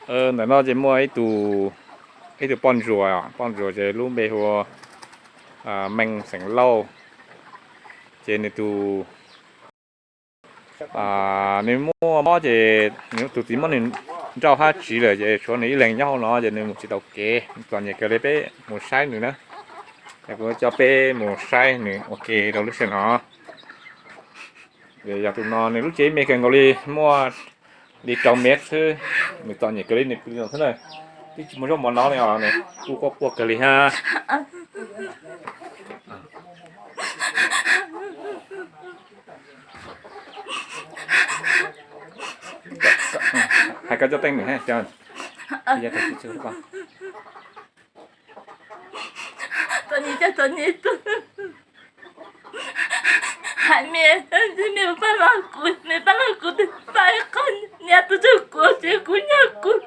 Ntawm no ces muaj ib tug, ib tug poj ntsuam, poj ntsuam ces lub npe hu ua Meej xeem Lauj. Ces nws tus, nws muaj mob ces nws tus txiv muab nws nrauj hab tsiv lawm ces tshuav nws ib leeg nyob hauv no ces nws mus tsis tau kev, txom nyem kawg li, peb mus saib nws na. Kuv coj peb mus saib nws ua ke rau lub sij hawm no. Yog tus no nws lub tsev me kawg nkaus li, muaj li rau mev xwb, nws txom nyem kawg li, nws pw li no xwb na. Twb tsis muaj zaub mov noj li os, nws kuj quaj quaj kawg li hab. Hais koj cov teeb meem, txom nyem, txom nyem, hais me, me pab los kuv, me pab los kuv tus pab ib qho, niam tus tub kuv tsis kuv nyob kuv.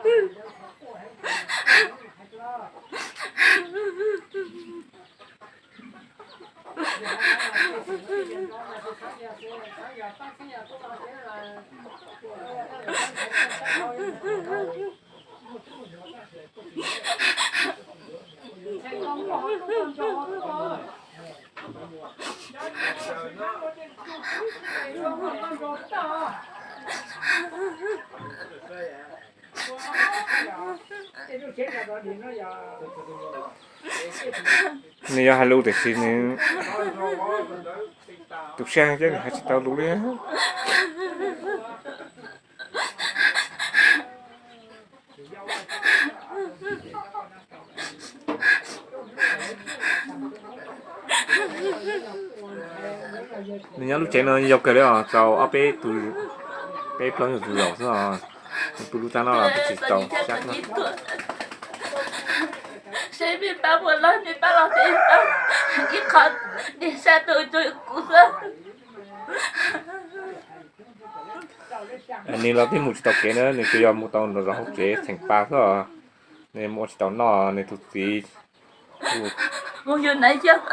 Nws yuav hais lus tiam sis nws tu siab thiab nws hais tsis tau lus li. Nws nyob lub tsev no yau kawg li os, tau ob peb tug, peb plaub nyuag tus zaum xwb os. Nws pw lub tab no los pw tsis tau xyab no. Seb me pab puas los, me pab los tes ib qho niag sab tus rau kuv xwb. Nws los twb mus tsis tau kev na, nws tsuas yog mus tau nram zos hauv tsev txheem pa xwb os. Nws mus ua tsis tau noj, nws tus txiv mus yug nav yog.